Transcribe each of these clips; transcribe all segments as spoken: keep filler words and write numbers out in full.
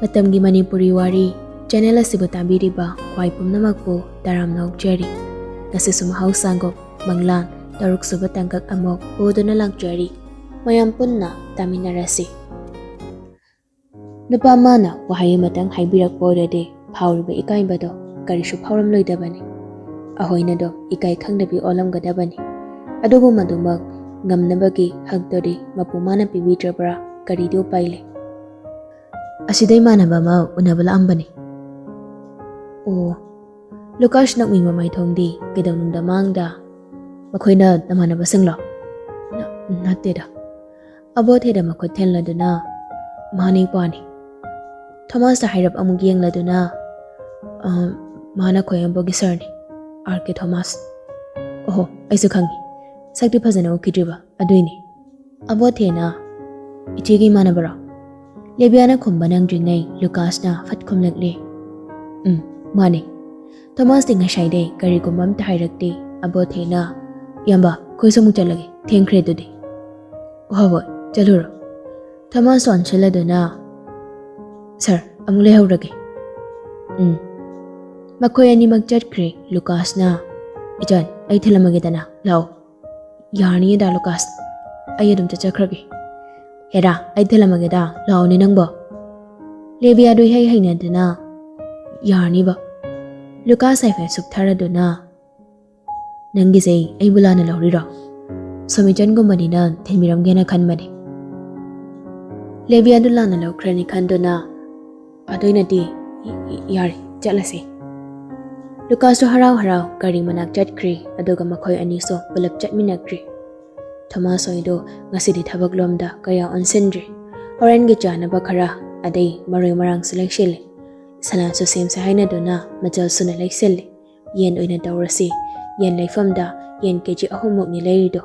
ꯃꯇꯝꯒꯤ ꯃꯅꯤꯄꯨꯔꯤ ꯋꯥꯔꯤ ꯆꯦꯅꯦꯜ ꯑꯁꯤꯕꯨ ꯇꯥꯕꯤꯔꯤꯕ ꯈ꯭ꯋꯥꯏ ꯄꯨꯝꯅꯃꯛꯄꯨ ꯇꯔꯥꯝꯅ ꯑꯣꯛꯆꯔꯤ꯫ ꯉꯁꯤꯁꯨ ꯃꯍꯧꯁꯥꯒꯨꯝ ꯃꯪꯂꯥꯟ ꯇꯔꯨꯛ ꯁꯨꯕ ꯇꯥꯡꯀꯛ ꯑꯃꯨꯛ ꯄꯨꯗꯨꯅ ꯂꯥꯛꯆꯔꯤ꯫ ꯃꯌꯥꯝ ꯄꯨꯟꯅ ꯇꯥꯃꯤꯟꯅꯔꯁꯤ꯫ ꯅꯨꯄꯥ ꯑꯃꯅ ꯋꯥꯍꯩ ꯑꯃꯇꯪ ꯍꯥꯏꯕꯤꯔꯛꯄ ꯑꯣꯏꯔꯗꯤ ꯐꯥꯎꯔꯤꯕ ꯏꯀꯥꯏꯕꯗꯣ ꯀꯔꯤꯁꯨ ꯐꯥꯎꯔꯝꯂꯣꯏꯗꯕꯅꯤ꯫ ꯑꯩꯈꯣꯏꯅ ꯑꯗꯨꯝ ꯏꯀꯥꯏ ꯈꯪꯗꯕꯤ ꯑꯣꯜꯂꯝꯒꯗꯕꯅꯤ꯫ ꯑꯗꯨꯕꯨ ꯃꯗꯨꯃꯛ ꯉꯝꯅꯕꯒꯤ ꯍꯛꯇꯨꯗꯤ ꯃꯄꯨ ꯃꯥꯅ ꯄꯤꯕꯤꯗ꯭ꯔꯕ꯭ꯔꯥ? ꯀꯔꯤꯗꯤ ꯎꯄꯥꯏ ꯂꯩ? ꯑꯁꯤꯗ ꯏꯃꯥꯟꯅꯕ ꯑꯃ ꯎꯅꯕ ꯂꯥꯛꯑꯝꯕꯅꯤ꯫ ꯑꯣ, ꯂꯨꯀꯥꯁ ꯅꯣꯛꯃꯤꯕ ꯃꯥꯏꯊꯣꯡꯗꯤ ꯀꯩꯗꯧꯅꯨꯡꯗ ꯃꯥꯡꯗ, "ꯃꯈꯣꯏꯅ ꯅꯃꯥꯟꯅꯕꯁꯤꯡꯂꯣ?" "ꯅ-, ꯅꯠꯇꯦꯗ꯫" ꯑꯕꯣꯊꯦꯗ ꯃꯈꯨꯠ ꯊꯦꯜꯂꯗꯨꯅ, "ꯃꯥꯅꯤ ꯄꯥꯅꯤ꯫" ꯊꯣꯃꯥꯁꯇ ꯍꯥꯏꯔꯞ ꯑꯃꯨꯛ ꯌꯦꯡꯂꯗꯨꯅ, "ꯑ, ꯃꯥꯅ ꯈꯣꯏ ꯑꯕꯣꯒꯤ ꯁꯥꯔꯅꯤ, ꯑꯥꯔ ꯀꯦ ꯊꯣꯃꯥꯁ꯫" "ꯑꯣꯍꯣ, ꯑꯩꯁꯨ ꯈꯪꯉꯤ꯫ ꯁꯛꯇꯤ ꯐꯖꯅ ꯎꯈꯤꯗ꯭ꯔꯤꯕ, ꯑꯗꯨꯏꯅꯤ꯫" ꯑꯕꯣꯊꯦꯅ, "ꯏꯆꯦꯒꯤ ꯏꯃꯥꯟꯅꯕꯔꯣ?" ꯂꯦꯕꯤꯌꯥꯅ ꯈꯨꯝꯕ ꯅꯪꯗ꯭ꯔꯤꯉꯩ ꯂꯨꯀꯥꯁꯅ ꯐꯠ ꯈꯨꯝꯂꯛꯂꯦ, "ꯎꯝ, ꯃꯥꯅꯦ꯫" ꯊꯣꯃꯥꯁꯇꯤ ꯉꯁꯥꯏꯗꯩ ꯀꯔꯤꯒꯨꯝꯕ ꯑꯝꯇ ꯍꯥꯏꯔꯛꯇꯦ꯫ ꯑꯕꯣꯊꯦꯅ, "ꯏꯌꯥꯝꯕ, ꯑꯩꯈꯣꯏꯁꯨ ꯑꯃꯨꯛ ꯆꯠꯂꯒꯦ, ꯊꯦꯡꯈ꯭ꯔꯦ ꯑꯗꯨꯗꯤ꯫" "ꯍꯣꯏ ꯍꯣꯏ, ꯆꯠꯂꯨꯔꯣ꯫" ꯊꯣꯃꯥꯁ ꯑꯣꯟꯁꯤꯜꯂꯗꯨꯅ, "ꯁꯥꯔ, ꯑꯃꯨꯛ ꯂꯩꯍꯧꯔꯒꯦ꯫" "ꯎꯝ꯫" ꯃꯈꯣꯏ ꯑꯅꯤꯃꯛ ꯆꯠꯈ꯭ꯔꯦ꯫ ꯂꯨꯀꯥꯁꯅ, "ꯏꯆꯟ, ꯑꯩ ꯊꯤꯜꯂꯝꯃꯒꯦꯗꯅ, ꯂꯥꯛꯑꯣ꯫" "ꯌꯥꯔꯅꯤꯌꯦꯗ ꯂꯨꯀꯥꯁ, ꯑꯩ ꯑꯗꯨꯝ ꯆꯠꯆꯈ꯭ꯔꯒꯦ꯫" "ꯍꯦꯔꯥ, ꯑꯩ ꯊꯤꯜꯂꯝꯃꯒꯦꯗ, ꯂꯥꯛꯑꯣꯅꯦ ꯅꯪꯕꯣ꯫" ꯂꯦꯕꯤꯌꯥꯗꯨ ꯏꯍꯩ ꯍꯩꯅꯗꯅ, "ꯌꯥꯔꯅꯤꯕ꯫" ꯂꯨꯀꯥꯁ ꯍꯥꯏꯐꯦꯠ ꯁꯨꯞꯊꯔꯗꯨꯅ, "ꯅꯪꯒꯤꯁꯦ ꯑꯩꯕꯨ ꯂꯥꯟꯅ ꯂꯧꯔꯤꯔꯣ? ꯁꯣꯃꯤꯆꯟꯒꯨꯝꯕꯅꯤꯅ ꯊꯤꯟꯕꯤꯔꯝꯒꯦꯅ ꯈꯟꯕꯅꯦ꯫" ꯂꯦꯕꯤꯌꯥꯗꯨ ꯂꯥꯟꯅ ꯂꯧꯈ꯭ꯔꯅꯤ ꯈꯟꯗꯨꯅ, "ꯑꯗꯨꯏꯅꯗꯤ ꯌꯥꯔꯦ, ꯆꯠꯂꯁꯤ꯫" ꯂꯨꯀꯥꯁꯁꯨ ꯍꯔꯥꯎ ꯍꯔꯥꯎ ꯒꯥꯔꯤ ꯃꯅꯥꯛ ꯆꯠꯈ꯭ꯔꯦ, ꯑꯗꯨꯒ ꯃꯈꯣꯏ ꯑꯅꯤꯁꯨ ꯄꯨꯂꯞ ꯆꯠꯃꯤꯟꯅꯈ꯭ꯔꯦ꯫ ꯊꯣꯃꯥꯁ ꯍꯣꯏꯗꯣ ꯉꯁꯤꯗꯤ ꯊꯕꯛ ꯂꯣꯝꯗ ꯀꯌꯥ ꯑꯣꯟꯁꯤꯟꯗ꯭ꯔꯦ꯫ ꯍꯣꯔꯦꯟꯒꯤ ꯆꯥꯅꯕ ꯈꯔ, ꯑꯗꯩ ꯃꯔꯣꯏ ꯃꯔꯥꯡꯁꯨ ꯂꯩꯁꯤꯜꯂꯦ꯫ ꯁꯂꯥꯠꯁꯨ ꯁꯦꯝꯁꯦ ꯍꯥꯏꯅꯗꯨꯅ ꯃꯆꯜ ꯁꯨꯅ ꯂꯩꯁꯤꯜꯂꯦ꯫ ꯌꯦꯟ ꯑꯣꯏꯅ ꯇꯧꯔꯁꯤ꯫ ꯌꯦꯟ ꯂꯩꯐꯝꯗ ꯌꯦꯟ ꯀꯦ ꯖꯤ ꯑꯍꯨꯝꯃꯨꯛꯅꯤ ꯂꯩꯔꯤꯗꯣ꯫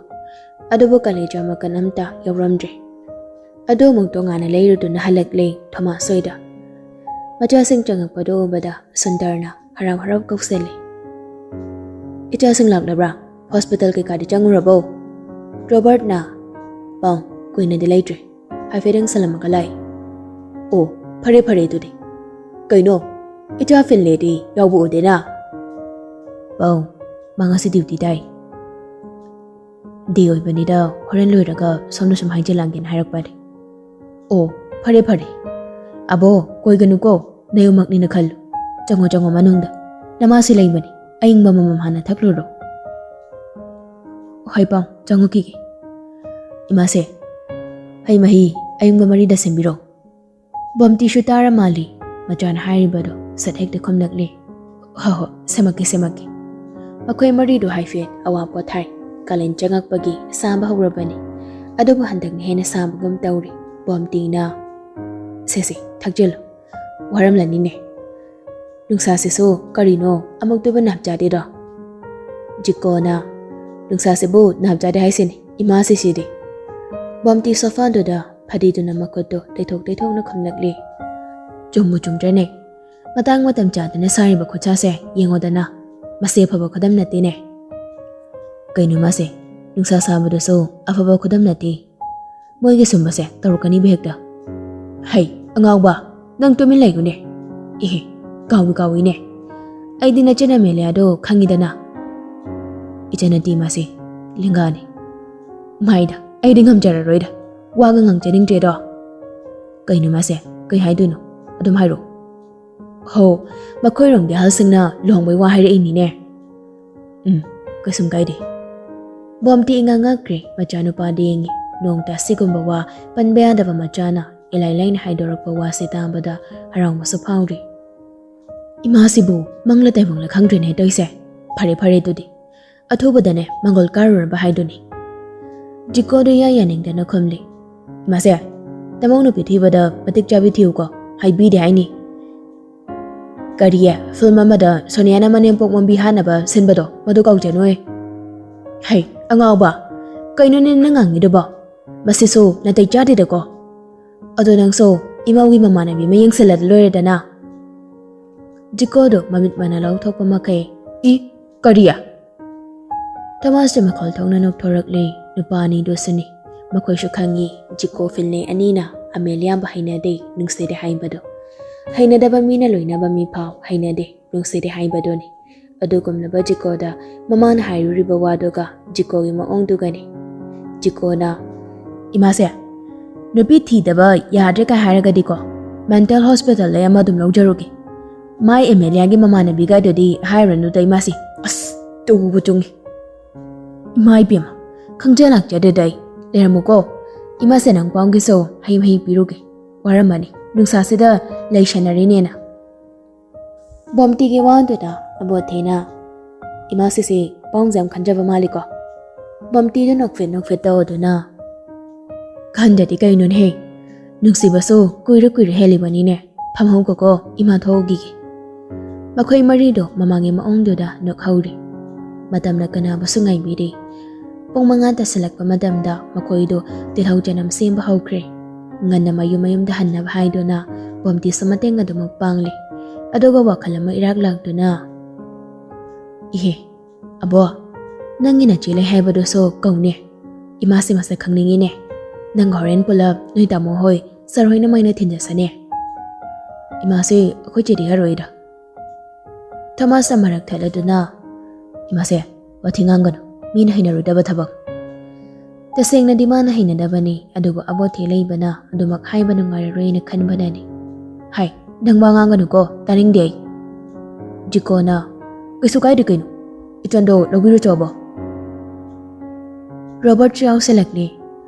ꯑꯗꯨꯕꯨ ꯀꯂꯦꯖꯥ ꯃꯀꯟ ꯑꯝꯇ ꯌꯥꯎꯔꯝꯗ꯭ꯔꯦ꯫ ꯑꯗꯨ ꯑꯃꯨꯛ ꯇꯣꯉꯥꯟꯅ ꯂꯩꯔꯨꯗꯨꯅ ꯍꯜꯂꯛꯂꯦ ꯊꯣꯃꯥꯁ ꯍꯣꯏꯗ꯫ ꯃꯆꯥꯁꯤꯡ ꯆꯪꯉꯛꯄꯗꯨ ꯎꯕꯗ ꯁꯨꯟꯗꯔꯅ ꯍꯔꯥꯎ ꯍꯔꯥꯎ ꯀꯧꯁꯜꯂꯦ, "ꯏꯆꯥꯁꯤꯡ ꯂꯥꯛꯂꯕ꯭ꯔꯥ? ꯍꯣꯁꯄꯤꯇꯥꯜ ꯀꯩꯀꯥꯗꯤ ꯆꯪꯉꯨꯔꯕꯣ?" ꯔꯣꯕꯥꯔꯠꯅ, "ꯄꯥꯎ ꯀꯨꯏꯅꯗꯤ ꯂꯩꯇ꯭ꯔꯦ, ꯍꯥꯏꯐꯦꯠ ꯌꯦꯡꯁꯜꯂꯝꯃꯒ ꯂꯥꯛꯏ꯫" "ꯑꯣ, ꯐꯔꯦ ꯐꯔꯦ ꯑꯗꯨꯗꯤ꯫ ꯀꯩꯅꯣ, ꯏꯆꯥ ꯐꯤꯟꯂꯦꯗꯤ ꯌꯥꯎꯕ ꯎꯗꯦꯅ? ꯄꯥꯎ, ꯃꯥ ꯉꯁꯤ ꯗ꯭ꯌꯨꯇꯤ ꯇꯥꯏ꯫ ꯗꯦ ꯑꯣꯏꯕꯅꯤꯗ ꯍꯣꯔꯦꯟ ꯂꯣꯏꯔꯒ ꯁꯣꯝꯗ ꯁꯨꯝ ꯍꯥꯏꯖꯤꯜꯂꯛꯑꯒꯦꯅ ꯍꯥꯏꯔꯛꯄꯅꯦ꯫ ꯑꯣ, ꯐꯔꯦ ꯐꯔꯦ꯫ ꯑꯕꯣ, ꯀꯣꯏꯒꯅꯨꯀꯣ, ꯅꯌꯨꯝꯃꯛꯅꯤꯅ ꯈꯜꯂꯨ꯫ ꯆꯪꯉꯣ ꯆꯪꯉꯣ ꯃꯅꯨꯡꯗ꯫ ꯅꯃꯥꯁꯤ ꯂꯩꯕꯅꯤ, ꯑꯏꯪꯕ ꯑꯃꯃꯝ ꯍꯥꯟꯅ ꯊꯛꯂꯨꯔꯣ꯫ ꯍꯣꯏ ꯄꯥꯎ, ꯆꯪꯉꯨꯈꯤꯒꯦ꯫ ꯏꯃꯥꯁꯦ, ꯍꯩ ꯃꯍꯤ ꯑꯏꯪꯕ ꯃꯔꯤꯗ ꯁꯦꯝꯕꯤꯔꯣ꯫ ꯕꯣꯝꯇꯤꯁꯨ ꯇꯥꯔ ꯃꯥꯜꯂꯤ, ꯃꯆꯥꯅ ꯍꯥꯏꯔꯤꯕꯗꯣ ꯁꯠ ꯍꯦꯛꯇ ꯈꯨꯝꯂꯛꯂꯦ꯫ "ꯍꯣ ꯍꯣ, ꯁꯦꯝꯃꯛꯀꯦ ꯁꯦꯝꯃꯛꯀꯦ"꯫ ꯃꯈꯣꯏ ꯃꯔꯤꯗꯨ ꯍꯥꯏꯐꯦꯠ ꯑꯋꯥ ꯄꯣꯊꯥꯏ꯫ ꯀꯥꯂꯦꯟ ꯆꯪꯉꯛꯄꯒꯤ ꯁꯥꯕ ꯍꯧꯔꯕꯅꯤ꯫ ꯑꯗꯨꯕꯨ ꯍꯟꯗꯛꯅ ꯍꯦꯟꯅ ꯁꯥꯕꯒꯨꯝ ꯇꯧꯔꯤ꯫ ꯕꯣꯝꯇꯤꯅ, "ꯁꯦ ꯁꯦ, ꯊꯛꯆꯤꯜꯂꯨ, ꯋꯥꯔꯝꯂꯅꯤꯅꯦ꯫ ꯅꯨꯡꯁꯥꯁꯤꯁꯨ ꯀꯔꯤꯅꯣ ꯑꯃꯨꯛꯇꯨꯕꯨ ꯅꯥꯞ ꯆꯥꯗꯦꯗꯣ"꯫ ꯖꯤꯀꯣꯅ, "ꯅꯨꯡꯁꯥꯁꯤꯕꯨ ꯅꯥꯞ ꯆꯥꯗꯦ ꯍꯥꯏꯁꯤꯅꯤ, ꯏꯃꯥꯁꯤꯁꯤꯗꯤ"꯫ ꯕꯣꯝꯇꯤ ꯁꯣꯐꯥꯗꯨꯗ ꯐꯗꯤꯗꯨꯅ ꯃꯈꯨꯠꯇꯨ ꯇꯩꯊꯣꯛ ꯇꯩꯊꯣꯛꯅ ꯈꯨꯝꯂꯛꯂꯤ꯫ "ꯆꯨꯝꯕꯨ ꯆꯨꯝꯗ꯭ꯔꯅꯦ? ꯃꯇꯥꯡ ꯃꯇꯝ ꯆꯥꯗꯅ ꯁꯥꯔꯤꯕ ꯈꯨꯠꯁꯥꯁꯦ ꯌꯦꯡꯉꯣꯗꯅ꯫ ꯃꯁꯤ ꯑꯐꯕ ꯈꯨꯗꯝ ꯅꯠꯇꯦꯅꯦ"꯫ "ꯀꯩꯅꯣ ꯃꯥꯁꯦ? ꯅꯨꯡꯁꯥ ꯁꯥꯕꯗꯁꯨ ꯑꯐꯕ ꯈꯨꯗꯝ ꯅꯠꯇꯦ꯫ ꯃꯣꯏꯒꯤ ꯁꯨꯝꯕꯁꯦ ꯇꯧꯔꯛꯀꯅꯤꯕ ꯍꯦꯛꯇ"꯫ "ꯍꯩ, ꯑꯉꯥꯎꯕ, ꯅꯪ ꯇꯨꯃꯤꯟ ꯂꯩꯌꯨꯅꯦ꯫ ꯏꯍꯦ, ꯀꯥꯎꯏ ꯀꯥꯎꯏꯅꯦ꯫ ꯑꯩꯗꯤ ꯅꯆꯤꯟ ꯑꯃꯦꯂꯤꯌꯥꯗꯣ ꯈꯪꯉꯤꯗꯅ"꯫ "ꯏꯆꯟꯅꯨꯄꯤ ꯃꯥꯁꯦ ꯂꯦꯡꯒꯥꯅꯤ꯫ ꯃꯥꯏꯗ, ꯑꯩꯗꯤ ꯉꯝꯖꯔꯔꯣꯏꯗ, ꯋꯥꯒ ꯉꯥꯡꯖꯅꯤꯡꯗ꯭ꯔꯦꯗꯣ"꯫ "ꯀꯩꯅꯣ ꯃꯥꯁꯦ? ꯀꯩ ꯍꯥꯏꯗꯣꯏꯅꯣ? ꯑꯗꯨꯝ ꯍꯥꯏꯔꯣ"꯫ "ꯍꯣ, ꯃꯈꯣꯏꯔꯣꯝꯒꯤ ꯑꯍꯜꯁꯤꯡꯅ ꯂꯨꯍꯣꯡꯕꯩ ꯋꯥ ꯍꯥꯏꯔꯛꯏꯅꯤꯅꯦ"꯫ "ꯎꯝ, ꯀꯩꯁꯨꯝ ꯀꯥꯏꯗꯦ"꯫ ꯕꯣꯝꯇꯤ ꯏꯉꯛ ꯉꯛꯈ꯭ꯔꯦ ꯃꯆꯥꯅꯨꯄꯥꯗ ꯌꯦꯡꯉꯤ꯫ ꯅꯣꯡꯇ ꯑꯁꯤꯒꯨꯝꯕ ꯋꯥ ꯄꯟꯕ ꯌꯥꯗꯕ ꯃꯆꯥꯅ ꯏꯂꯥꯏ ꯂꯥꯏꯅ ꯍꯥꯏꯗꯣꯔꯛꯄ ꯋꯥꯁꯤ ꯇꯥꯕꯗ ꯍꯔꯥꯎꯕꯁꯨ ꯐꯥꯎꯔꯤ꯫ "ꯏꯃꯥꯁꯤꯕꯨ ꯃꯪꯂ ꯇꯥꯏꯕꯪꯂ ꯈꯪꯗ꯭ꯔꯦꯅꯦ ꯇꯧꯏꯁꯦ꯫ ꯐꯔꯦ ꯐꯔꯦ ꯑꯗꯨꯗꯤ, ꯑꯊꯨꯕꯗꯅꯦ ꯃꯪꯒꯣꯜ ꯀꯥꯔꯨꯔꯕ ꯍꯥꯏꯗꯨꯅꯤ"꯫ ꯖꯤꯀꯣꯗꯨ ꯏꯌꯥ ꯌꯥꯅꯤꯡꯗꯅ ꯈꯨꯝꯂꯤ꯫ "ꯏꯃꯥꯁꯦ, ꯇꯥꯃꯣ ꯅꯨꯄꯤ ꯊꯤꯕꯗ ꯃꯇꯤꯛ ꯆꯥꯕꯤ ꯊꯤꯌꯨꯀꯣ, ꯍꯥꯏꯕꯤꯗꯦ ꯍꯥꯏꯅꯤ"꯫ "ꯀꯔꯤ? ꯐꯤꯜꯝ ꯑꯃꯗ ꯁꯣꯅꯤꯌꯥꯅ ꯃꯅꯦꯝꯄꯣꯛ ꯃꯝꯕꯤ ꯍꯥꯠꯅꯕ ꯁꯤꯟꯕꯗꯣ, ꯃꯗꯨ ꯀꯥꯎꯖꯅꯨꯍꯦ"꯫ "ꯍꯩ, ꯑꯉꯥꯎꯕ! ꯀꯩꯅꯣꯅꯦ ꯅꯪ ꯉꯥꯡꯉꯤꯗꯨꯕꯣ? ꯃꯁꯤꯁꯨ ꯅꯥꯇꯩ ꯆꯥꯗꯦꯗꯀꯣ꯫ ꯑꯗꯣ ꯅꯪꯁꯨ ꯏꯃꯧꯒꯤ ꯃꯃꯥꯟꯅꯕꯤ ꯑꯃ ꯌꯦꯡꯁꯤꯜꯂꯗꯤ ꯂꯣꯏꯔꯦꯗꯅ"꯫ ꯖꯤꯀꯣꯗꯣ ꯃꯃꯤꯠ ꯃꯅꯥ ꯂꯧꯊꯣꯛꯄ ꯃꯈꯩ, "ꯏ, ꯀꯔꯤ?" ꯊꯣꯃꯥꯁꯇꯤ ꯃꯈꯣꯜ ꯊꯣꯛꯅ ꯅꯣꯛꯊꯣꯔꯛꯂꯦ꯫ ꯅꯨꯄꯥ ꯑꯅꯤꯗꯨꯁꯨꯅꯤ꯫ ꯃꯈꯣꯏꯁꯨ ꯈꯪꯉꯤ ꯖꯤꯀꯣ ꯐꯤꯟꯂꯦ ꯑꯅꯤꯅ ꯑꯃꯦꯂꯤꯌꯥꯕꯨ ꯍꯩꯅꯗꯦ, ꯅꯨꯡꯁꯤꯗꯦ ꯍꯥꯏꯕꯗꯣ꯫ ꯍꯩꯅꯗꯕ ꯃꯤꯅ ꯂꯣꯏꯅꯕ ꯃꯤꯐꯥꯎ ꯍꯩꯅꯗꯦ, ꯅꯨꯡꯁꯤꯗꯦ ꯍꯥꯏꯕꯗꯨꯅꯤ꯫ ꯑꯗꯨꯒꯨꯝꯂꯕ ꯖꯤꯀꯣꯗ ꯃꯃꯥꯅ ꯍꯥꯏꯔꯨꯔꯤꯕ ꯋꯥꯗꯨꯒ ꯖꯤꯀꯣꯒꯤ ꯃꯑꯣꯡꯗꯨꯒꯅꯤ꯫ ꯖꯤꯀꯣꯅ, "ꯏꯃꯥꯁꯦ, ꯅꯨꯄꯤ ꯊꯤꯗꯕ ꯌꯥꯗ꯭ꯔꯦ ꯀꯥꯏ ꯍꯥꯏꯔꯒꯗꯤꯀꯣ, ꯃꯦꯟꯇꯦꯜ ꯍꯣꯁꯄꯤꯇꯥꯜꯗ ꯑꯃ ꯑꯗꯨꯝ ꯂꯧꯖꯔꯨꯒꯦ꯫ ꯃꯥꯏ ꯑꯦꯃꯦꯂꯤꯌꯥꯒꯤ ꯃꯃꯥꯟꯅꯕꯤꯒꯗꯨꯗꯤ ꯍꯥꯏꯔꯨꯔꯅꯨꯗ ꯏꯃꯥꯁꯤ꯫ ꯑꯁ, ꯇꯨꯕꯨ ꯆꯨꯡꯉꯤ꯫ ꯏꯃꯥ ꯏꯕꯦꯝꯃ, ꯈꯪꯖ ꯂꯥꯛꯆꯗꯦꯗ ꯑꯩ꯫ ꯂꯩꯔꯝꯃꯨꯀꯣ꯫ ꯏꯃꯥꯁꯦ ꯅꯪ ꯄꯥꯎꯒꯤꯁꯨ ꯍꯩ ꯃꯍꯤ ꯄꯤꯔꯨꯒꯦ꯫ ꯋꯥꯔꯝꯃꯅꯤ꯫ ꯅꯨꯡꯁꯥꯁꯤꯗ ꯂꯩꯁꯟꯅꯔꯤꯅꯦꯅ꯫" ꯕꯣꯝꯇꯤꯒꯤ ꯋꯥꯗꯨꯗ ꯑꯕꯣꯊꯦꯅ, "ꯏꯃꯥꯁꯤꯁꯤ ꯄꯥꯎꯁꯦ ꯌꯥꯝ ꯈꯟꯖꯕ ꯃꯥꯜꯂꯤꯀꯣ꯫" ꯕꯣꯝꯇꯤꯗꯨ ꯅꯣꯛꯐꯦꯠ ꯅꯣꯛꯐꯦꯠ ꯇꯧꯗꯨꯅ, "ꯈꯟꯗꯗꯤ ꯀꯩꯅꯣꯅꯦꯍꯦ? ꯅꯨꯡꯁꯤꯕꯁꯨ ꯀꯨꯏꯔ ꯀꯨꯏꯔ ꯍꯦꯜꯂꯤꯕꯅꯤꯅꯦ꯫ ꯐꯝꯍꯧꯒꯣꯀꯣ, ꯏꯃꯥ ꯊꯣꯛꯎꯈꯤꯒꯦ꯫" ꯃꯈꯣꯏ ꯃꯔꯤꯗꯣ ꯃꯃꯥꯡꯒꯤ ꯃꯑꯣꯡꯗꯨꯗ ꯅꯣꯛꯍꯧꯔꯤ꯫ ꯃꯇꯝꯅ ꯀꯅꯥꯕꯨꯁꯨ ꯉꯥꯏꯕꯤꯔꯤ꯫ ꯄꯨꯡ ꯃꯉꯥ ꯇꯥꯁꯤꯜꯂꯛꯄ ꯃꯇꯝꯗ ꯃꯈꯣꯏꯗꯣ ꯇꯤꯜꯍꯧ ꯆꯅꯝ ꯁꯦꯝꯕ ꯍꯧꯈ꯭ꯔꯦ꯫ ꯉꯟꯅ ꯃꯌꯨꯝ ꯃꯌꯨꯝꯗ ꯍꯟꯅꯕ ꯍꯥꯏꯗꯨꯅ ꯕꯣꯝꯇꯤꯁꯨ ꯃꯇꯦꯡ ꯑꯗꯨꯃꯛ ꯄꯥꯡꯂꯤ꯫ ꯑꯗꯨꯒ ꯋꯥꯈꯜ ꯑꯃ ꯏꯔꯥꯛ ꯂꯥꯛꯇꯨꯅ, "ꯏꯍꯦ, ꯑꯕꯣ, ꯅꯪꯒꯤ ꯅꯆꯦ ꯂꯩ ꯍꯥꯏꯕꯗꯨꯁꯨ ꯀꯧꯅꯦ꯫ ꯏꯃꯥꯁꯤ ꯃꯁꯛ ꯈꯪꯅꯤꯡꯉꯤꯅꯦ꯫ ꯅꯪꯒ ꯍꯣꯔꯦꯟ ꯄꯨꯂꯞ ꯅꯣꯏ ꯇꯥꯃꯣ ꯍꯣꯏ ꯁꯔ ꯍꯣꯏꯅ ꯃꯩꯅ ꯊꯤꯟꯖꯁꯅꯤ꯫" "ꯏꯃꯥꯁꯤ ꯑꯩꯈꯣꯏ ꯆꯦꯗꯤ ꯌꯥꯔꯣꯏꯗ꯫" ꯊꯣꯃꯥꯁꯅ ꯃꯔꯛ ꯊꯠꯂꯗꯨꯅ, "ꯏꯃꯥꯁꯦ, ꯋꯥꯊꯤ ꯉꯥꯡꯒꯅꯨ, ꯃꯤꯅ ꯍꯩꯅꯔꯣꯏꯗꯕ ꯊꯕꯛ꯫" ꯇꯁꯦꯡꯅꯗꯤ ꯃꯥꯅ ꯍꯩꯅꯗꯕꯅꯤ, ꯑꯗꯨꯕꯨ ꯑꯕꯣꯊꯦ ꯂꯩꯕꯅ ꯑꯗꯨꯃꯛ ꯍꯥꯏꯕ ꯅꯨꯡꯉꯥꯏꯔꯔꯣꯏꯅ ꯈꯟꯕꯅꯅꯤ꯫ "ꯍꯥꯏ, ꯅꯪ ꯋꯥ ꯉꯥꯡꯒꯅꯨꯀꯣ, ꯇꯥꯅꯤꯡꯗꯦ ꯑꯩ꯫" ꯖꯤꯀꯣꯅ, "ꯀꯩꯁꯨ ꯀꯥꯏꯗꯦ ꯀꯩꯅꯣ, ꯏꯆꯟꯗꯣ ꯂꯧꯕꯤꯔꯨꯆꯣꯕꯣ꯫" ꯔꯣꯕꯔꯠꯁꯨ ꯌꯥꯎꯁꯜꯂꯛꯂꯦ꯫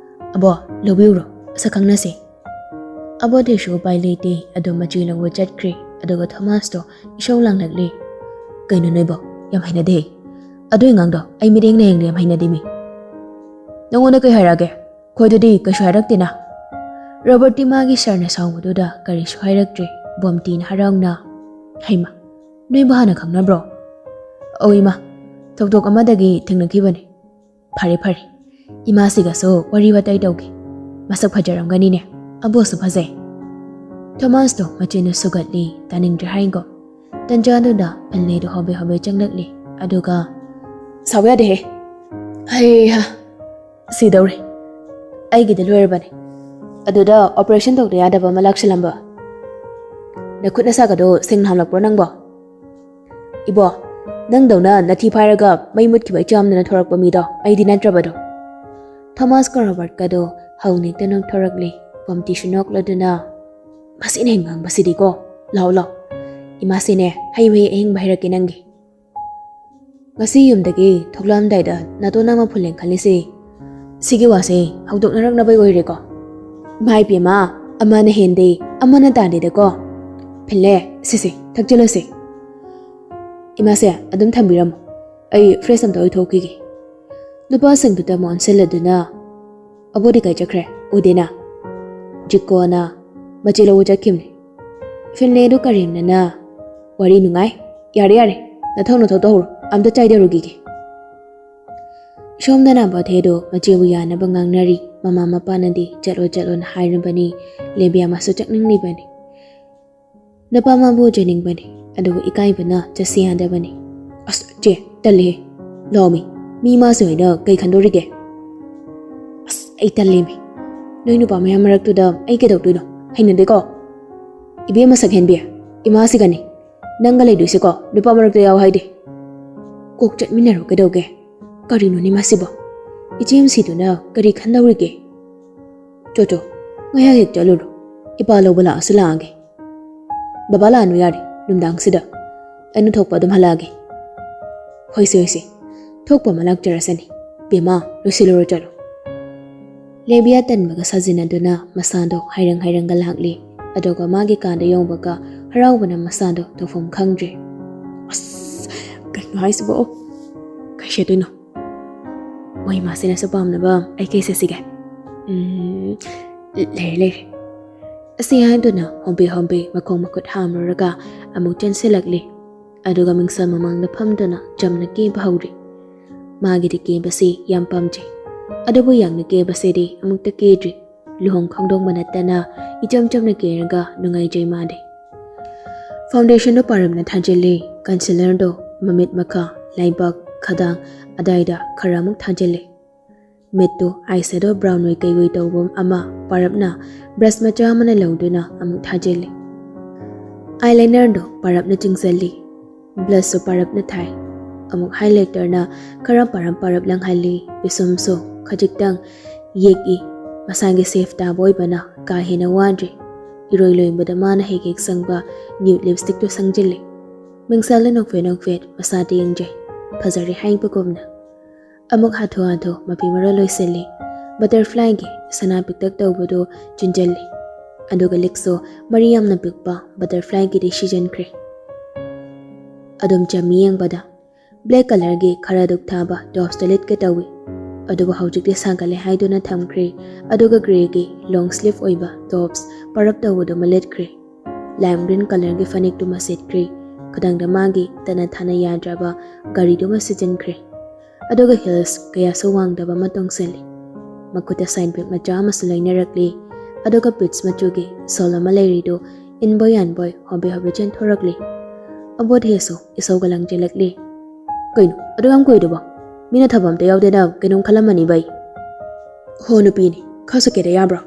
"ꯑꯕꯣ, ꯂꯧꯕꯤꯔꯨꯔꯣ, ꯃꯁꯛ ꯈꯪꯅꯁꯦ꯫" ꯑꯕꯣꯊꯦꯁꯨ ꯎꯄꯥꯏ ꯂꯩꯇꯦ, ꯑꯗꯨꯝ ꯃꯆꯦ ꯂꯧꯕ ꯆꯠꯈ꯭ꯔꯦ꯫ ꯑꯗꯨꯒ ꯊꯣꯃꯥꯁꯇꯣ ꯏꯁꯧ ꯂꯥꯡꯂꯛꯂꯦ꯫ "ꯀꯩꯅꯣ ꯅꯣꯏꯕꯣ? ꯌꯥꯝ ꯍꯩꯅꯗꯦ꯫ ꯑꯗꯨꯏ ꯑꯉꯥꯡꯗꯣ ꯑꯩ ꯃꯤꯠꯌꯦꯡꯅ ꯌꯦꯡꯂꯦ, ꯌꯥꯝ ꯍꯩꯅꯗꯦ ꯃꯤ꯫" "ꯅꯉꯣꯟꯗ ꯀꯩ ꯍꯥꯏꯔꯛꯑꯒꯦ? ꯑꯩꯈꯣꯏꯗꯗꯤ ꯀꯩꯁꯨ ꯍꯥꯏꯔꯛꯇꯦꯅ꯫" ꯔꯣꯕꯔꯠꯇꯤ ꯃꯥꯒꯤ ꯁꯥꯔꯅ ꯁꯥꯎꯕꯗꯨꯗ ꯀꯔꯤꯁꯨ ꯍꯥꯏꯔꯛꯇ꯭ꯔꯦ꯫ ꯕꯣꯝꯇꯤꯅ ꯍꯔꯥꯎꯅ, "ꯍꯩꯃ, ꯅꯣꯏꯕꯨ ꯍꯥꯟꯅ ꯈꯪꯅꯕ꯭ꯔꯣ?" "ꯑꯧ ꯏꯃꯥ, ꯊꯧꯗꯣꯛ ꯑꯃꯗꯒꯤ ꯊꯦꯡꯅꯈꯤꯕꯅꯤ꯫ ꯐꯔꯦ ꯐꯔꯦ, ꯏꯃꯥꯁꯤꯒꯁꯨ ꯋꯥꯔꯤ ꯋꯥꯇꯥꯏ ꯇꯧꯒꯦ꯫ ꯃꯁꯛ ꯐꯖꯔꯝꯒꯅꯤꯅꯦ, ꯑꯕꯣꯁꯨ ꯐꯖꯩ꯫" ꯊꯣꯃꯥꯁꯇꯣ ꯃꯆꯤꯟꯅ ꯁꯨꯒꯠꯂꯤ, ꯇꯥꯅꯤꯡꯗ꯭ꯔꯦ ꯍꯥꯏꯒꯣ꯫ ꯇꯟꯖꯥꯗꯨꯗ ꯐꯤꯟꯂꯦꯗꯣ ꯍꯣꯕꯦ ꯍꯣꯕꯦ ꯆꯪꯂꯛꯂꯤ, ꯑꯗꯨꯒ, "ꯁꯥꯎꯕ ꯌꯥꯗꯦꯍꯦ꯫ ꯍꯩꯍꯥ, ꯁꯤꯗꯧꯔꯦ꯫ ꯑꯩꯒꯤꯗꯤ ꯂꯣꯏꯔꯕꯅꯦ꯫ ꯑꯗꯨꯗ operation ꯇꯧꯗ ꯌꯥꯗꯕ ꯑꯃ ꯂꯥꯛꯁꯜꯂꯝꯕ꯫ ꯅꯈꯨꯠ ꯅꯁꯥꯒꯗꯣ ꯁꯦꯡꯅ ꯍꯥꯝꯂꯛꯄ꯭ꯔꯣ ꯅꯪꯕꯣ? ꯏꯕꯣ, ꯅꯪꯗꯧꯅ ꯅꯊꯤ ꯐꯥꯏꯔꯒ ꯃꯩ ꯃꯨꯠꯈꯤꯕ ꯏꯆꯥꯝꯗꯅ ꯊꯣꯔꯛꯄ ꯃꯤꯗꯣ ꯑꯩꯗꯤ ꯅꯠꯇ꯭ꯔꯕꯗꯣ꯫ ꯊꯣꯃꯥꯁꯀ ꯔꯣꯕꯔꯠꯀꯗꯣ ꯍꯧꯅ ꯍꯦꯛꯇ ꯅꯣꯛꯊꯣꯔꯛꯂꯤ꯫ ꯄꯝꯇꯤꯁꯨ ꯅꯣꯛꯂꯗꯨꯅ, "ꯃꯁꯤꯅ ꯍꯦꯟ ꯉꯥꯡꯕꯁꯤꯗꯤꯀꯣ꯫ ꯂꯥꯛꯑꯣ, ꯂꯥꯛꯑꯣ, ꯏꯃꯥꯁꯤꯅꯦ ꯍꯩ ꯃꯍꯤ ꯑꯍꯤꯡꯕ ꯍꯩꯔꯛꯀꯦ ꯅꯪꯒꯤ꯫ ꯉꯁꯤ ꯌꯨꯝꯗꯒꯤ ꯊꯣꯛꯂꯛꯑꯝꯗꯥꯏꯗ ꯅꯥꯇꯣꯟ ꯑꯃ ꯐꯨꯜꯂꯦ ꯈꯜꯂꯤꯁꯦ꯫ ꯁꯤꯒꯤ ꯋꯥꯁꯦ ꯍꯧꯗꯣꯛꯅꯔꯛꯅꯕꯩ ꯑꯣꯏꯔꯦꯀꯣ꯫ ꯃꯥꯏ ꯄꯦꯝꯃ, ꯑꯃꯅ ꯍꯦꯟꯗꯦ, ꯑꯃꯅ ꯇꯥꯗꯦꯗꯀꯣ꯫ ꯐꯤꯜꯂꯦ, ꯁꯤꯁꯦ ꯊꯛꯆꯜꯂꯁꯦ꯫ ꯏꯃꯥꯁꯦ ꯑꯗꯨꯝ ꯊꯝꯕꯤꯔꯝꯃꯣ, ꯑꯩ fresh ꯑꯝꯇ ꯑꯣꯏꯊꯣꯛꯈꯤꯒꯦ꯫" ꯅꯨꯄꯥꯁꯤꯡꯗꯨꯗ ꯑꯃꯨꯛ ꯑꯣꯟꯁꯤꯜꯂꯗꯨꯅ, "ꯑꯕꯣꯗꯤ ꯀꯥꯏ ꯆꯠꯈ꯭ꯔꯦ? ꯎꯗꯦꯅ?" ꯖꯤꯀꯣꯅ ꯃꯆꯦ ꯂꯧꯕ ꯆꯠꯈꯤꯕꯅꯦ꯫ ꯐꯤꯜꯂꯦꯗꯨ ꯀꯔꯦꯝꯅꯅ, "ꯋꯥꯔꯤ ꯅꯨꯡꯉꯥꯏ꯫ ꯌꯥꯔꯦ, ꯌꯥꯔꯦ, ꯅꯊꯧ ꯅꯊꯧ ꯇꯧꯍꯧꯔꯣ, ꯑꯝꯇ ꯆꯥꯏꯗꯔꯨꯈꯤꯒꯦ꯫" ꯁꯣꯝꯗꯅ ꯕꯣꯊꯦꯗꯣ ꯃꯆꯦꯕꯨ ꯌꯥꯅꯕ ꯉꯥꯡꯅꯔꯤ꯫ ꯃꯃꯥ ꯃꯄꯥꯅꯗꯤ "ꯆꯠꯂꯣ, ꯆꯠꯂꯣꯅ" ꯍꯥꯏꯔꯕꯅꯤ꯫ ꯂꯦꯕꯤꯌꯥ ꯃꯥꯁꯨ ꯆꯠꯅꯤꯡꯂꯤꯕꯅꯤ꯫ ꯅꯨꯄꯥ ꯃꯥꯕꯨ ꯎꯖꯅꯤꯡꯕꯅꯤ, ꯑꯗꯨꯕꯨ ꯏꯀꯥꯏꯕꯅ ꯆꯠꯁꯤ ꯌꯥꯗꯕꯅꯤ꯫ "ꯑꯁ, ꯆꯦ, ꯇꯜꯂꯤꯍꯦ꯫ ꯂꯥꯛꯑꯣꯃꯤ, ꯃꯤ ꯃꯥꯁꯨ ꯑꯩꯅ ꯀꯩ ꯈꯟꯗꯣꯔꯤꯒꯦ?" "ꯑꯁ, ꯑꯩ ꯇꯜꯂꯤꯃꯤ꯫ ꯅꯣꯏ ꯅꯨꯄꯥ ꯃꯌꯥꯝ ꯃꯔꯛꯇꯨꯗ ꯑꯩ ꯀꯩꯗꯧꯗꯣꯏꯅꯣ? ꯍꯩꯅꯗꯦꯀꯣ꯫ ꯏꯕꯦꯝ ꯃꯁꯛ ꯍꯦꯟꯕꯤ, ꯏꯃꯥꯁꯤꯒꯅꯤ ꯅꯪꯒ ꯂꯩꯗꯣꯏꯁꯦꯀꯣ, ꯅꯨꯄꯥ ꯃꯔꯛꯇ ꯌꯥꯎ ꯍꯥꯏꯗꯦ꯫ ꯀꯣꯛ ꯆꯠꯃꯤꯟꯅꯔꯣ ꯀꯩꯗꯧꯒꯦ? ꯀꯔꯤꯅꯣꯅꯦ ꯃꯥꯁꯤꯕꯣ? ꯏꯆꯦ ꯑꯦꯝ ꯁꯤꯗꯨꯅ ꯀꯔꯤ ꯈꯟꯗꯧꯔꯤꯒꯦ? ꯆꯣ ꯆꯣ, ꯉꯥꯏꯍꯥꯛ ꯍꯦꯛ ꯆꯠꯂꯨꯔꯣ꯫ ꯏꯄꯥ ꯂꯧꯕ ꯂꯥꯛꯑꯁꯨ ꯂꯥꯛꯑꯒꯦ꯫ ꯕꯕꯥ ꯂꯥꯛꯑꯅꯨ ꯌꯥꯔꯦ, ꯅꯨꯡꯗꯥꯡꯁꯤꯗ꯫ ꯑꯩꯅ ꯊꯣꯛꯄ ꯑꯗꯨꯝ ꯍꯜꯂꯛꯑꯒꯦ꯫" "ꯍꯣꯏꯁꯦ, ꯍꯣꯏꯁꯦ, ꯊꯣꯛꯄ ꯑꯃ ꯂꯥꯛꯆꯔꯁꯅꯤ꯫ ꯕꯦꯝꯃ, ꯂꯣꯏꯁꯤꯜꯂꯨꯔꯣ ꯆꯠꯂꯣ꯫" ꯂꯦꯕꯤꯌꯥ ꯇꯟꯕꯒ ꯁꯥꯖꯤꯟꯅꯗꯨꯅ ꯃꯁꯥꯗꯣ ꯍꯥꯏꯔꯪ ꯍꯥꯏꯔꯪꯒ ꯂꯥꯛꯂꯤ꯫ ꯑꯗꯨꯒ ꯃꯥꯒꯤ ꯀꯥꯗ ꯌꯧꯕꯒ ꯍꯔꯥꯎꯕꯅ ꯃꯁꯥꯗꯣ ꯇꯧꯐꯝ ꯈꯪꯗ꯭ꯔꯦ꯫ "ꯑꯁ, ꯀꯩꯅꯣ ꯍꯥꯏꯁꯤꯕꯣ? ꯀꯩ ꯁꯦꯠꯇꯣꯏꯅꯣ? ꯃꯣꯏ ꯏꯃꯥꯁꯤꯅꯁꯨ ꯄꯥꯝꯅꯕ ꯑꯩ ꯀꯩ ꯁꯦꯠꯁꯤꯒꯦ? ꯎꯝ, ꯂꯩꯔꯦ, ꯂꯩꯔꯦ꯫" ꯑꯁꯤ ꯍꯥꯏꯗꯨꯅ ꯍꯣꯝꯕꯦ ꯍꯣꯝꯕꯦ ꯃꯈꯣꯡ ꯃꯈꯨꯠ ꯍꯥꯝꯂꯨꯔꯒ ꯑꯃꯨꯛ ꯆꯦꯟꯁꯤꯜꯂꯛꯂꯤ꯫ ꯑꯗꯨꯒ ꯃꯤꯡꯁꯦꯜ ꯃꯃꯥꯡꯗ ꯐꯝꯗꯨꯅ ꯆꯝꯅ ꯀꯦꯕ ꯍꯧꯔꯤ꯫ ꯃꯥꯒꯤꯗꯤ ꯀꯦꯕꯁꯤ ꯌꯥꯝ ꯄꯥꯝꯖꯩ꯫ ꯑꯗꯨꯕꯨ ꯌꯥꯝꯅ ꯀꯦꯕꯁꯤꯗꯤ ꯑꯃꯨꯛꯇ ꯀꯦꯗ꯭ꯔꯤ꯫ ꯂꯨꯍꯣꯡ ꯈꯣꯡꯗꯣꯡꯕ ꯅꯠꯇꯅ ꯏꯆꯝ ꯆꯝꯅ ꯀꯦꯔꯒ ꯅꯨꯡꯉꯥꯏꯖꯩ ꯃꯥꯗꯤ꯫ Foundationꯗꯣ ꯄꯥꯔꯝꯅ ꯊꯥꯖꯤꯜꯂꯤ꯫ Concealerꯗꯣ ꯃꯃꯤꯠ ꯃꯈꯥ, ꯂꯩꯕꯥꯛ, ꯈꯗꯥꯡ ꯑꯗꯥꯏꯗ ꯈꯔ ꯑꯃꯨꯛ ꯊꯥꯖꯤꯜꯂꯤ꯫ ꯃꯤꯠꯇꯨ eyeshadow brown ꯑꯣꯏ ꯀꯩꯑꯣꯏ ꯇꯧꯕ ꯑꯃ ꯄꯥꯔꯞꯅ brush ꯃꯆꯥ ꯑꯃꯅ ꯂꯧꯗꯨꯅ ꯑꯃꯨꯛ ꯊꯥꯖꯤꯜꯂꯤ꯫ Eyelinerꯗꯨ ꯄꯥꯔꯞꯅ ꯆꯤꯡꯁꯤꯜꯂꯤ꯫ Blushꯁꯨ ꯄꯥꯔꯞꯅ ꯊꯥꯏ꯫ ꯑꯃꯨꯛ highlighterꯅ ꯈꯔ ꯄꯥꯔꯞ ꯄꯥꯔꯞ ꯂꯪꯍꯜꯂꯤ꯫ ꯄꯤꯁꯨꯝꯁꯨ ꯈꯖꯤꯛꯇꯪ ꯌꯦꯛꯏ꯫ ꯃꯁꯥꯒꯤ safe ꯇꯥꯕ ꯑꯣꯏꯕꯅ ꯀꯥ ꯍꯦꯟꯅ ꯋꯥꯗ꯭ꯔꯤ꯫ ꯏꯔꯣꯏ ꯂꯣꯏꯕꯗ ꯃꯥꯅ ꯍꯦꯛ ꯍꯦꯛ ꯁꯪꯕ nude lipstickꯇꯨ ꯁꯪꯖꯤꯜꯂꯤ꯫ ꯃꯤꯡꯁꯦꯜꯗ ꯅꯣꯛꯐꯦꯠ ꯅꯣꯛꯐꯦꯠ ꯃꯁꯥꯗ ꯌꯦꯡꯖꯩ꯫ ꯐꯖꯔꯦ ꯍꯥꯏꯕꯒꯨꯝꯅ꯫ ꯑꯃꯨꯛ ꯍꯥꯊꯨ ꯍꯥꯊꯨ ꯃꯐꯤ ꯃꯔꯣꯜ ꯂꯣꯏꯁꯤꯜꯂꯤ꯫ Butterflyꯒꯤ ꯁꯅꯥ ꯄꯤꯛꯇꯛ ꯇꯧꯕꯗꯨ ꯆꯤꯟꯖꯜꯂꯤ꯫ ꯑꯗꯨꯒ ꯂꯤꯛꯁꯨ ꯃꯔꯤ ꯌꯥꯝꯅ ꯄꯤꯛꯄ butterflyꯒꯤꯗꯤ ꯁꯤꯖꯤꯟꯈ꯭ꯔꯦ꯫ ꯑꯗꯨꯝ ꯆꯝꯃꯤ ꯌꯦꯡꯕꯗ black colourꯒꯤ ꯈꯔ ꯗꯨꯛ ꯊꯥꯕ topsꯇ ꯂꯤꯠꯀꯦ ꯇꯧꯏ꯫ ꯑꯗꯨꯕꯨ ꯍꯧꯖꯤꯛꯇꯤ ꯁꯥꯒꯠꯂꯦ ꯍꯥꯏꯗꯨꯅ ꯊꯝꯈ꯭ꯔꯦ꯫ ꯑꯗꯨꯒ greyꯒꯤ long sleeve ꯑꯣꯏꯕ tops ꯄꯔꯞ ꯇꯧꯕꯗꯨꯃ ꯂꯤꯠꯈ꯭ꯔꯦ꯫ Lime green colourꯒꯤ ꯐꯅꯦꯛꯇꯨꯃ ꯁꯦꯠꯈ꯭ꯔꯦ꯫ ꯈꯨꯗꯪꯗ ꯃꯥꯒꯤ ꯇꯠꯅ ꯊꯥꯅ ꯌꯥꯗ꯭ꯔꯕ ꯘꯔꯤꯗꯨꯃ ꯁꯤꯖꯤꯟꯈ꯭ꯔꯦ꯫ ꯑꯗꯨꯒ heels ꯀꯌꯥꯁꯨ ꯋꯥꯡꯗꯕ ꯑꯃ ꯇꯣꯡꯁꯤꯜꯂꯤ꯫ ꯃꯈꯨꯠꯇ side bag ꯃꯆꯥ ꯑꯃꯁꯨ ꯂꯩꯅꯔꯛꯂꯤ꯫ ꯑꯗꯨꯒ peach ꯃꯆꯨꯒꯤ shawl ꯑꯃ ꯂꯩꯔꯤꯗꯨ ꯏꯟꯕꯣꯏ ꯌꯥꯟꯕꯣꯏ ꯍꯣꯕꯦ ꯍꯣꯕꯦ ꯆꯦꯟꯊꯣꯔꯛꯂꯤ꯫ ꯑꯕꯣꯙꯦꯁꯨ ꯏꯁꯧꯒ ꯂꯪꯖꯜꯂꯛꯂꯤ꯫ "ꯀꯩꯅꯣ ꯑꯗꯨ ꯌꯥꯝ ꯀꯨꯏꯗꯨꯕꯣ? ꯃꯤꯅ ꯊꯕꯛ ꯑꯝꯇ ꯌꯥꯎꯗꯦꯅ ꯀꯩꯅꯣꯝ ꯈꯜꯂꯝꯃꯅꯤ ꯕꯩ꯫ ꯍꯣ ꯅꯨꯄꯤꯅꯤ, ꯈꯔꯁꯨ ꯀꯦꯗ ꯌꯥꯕ꯭ꯔꯣ?"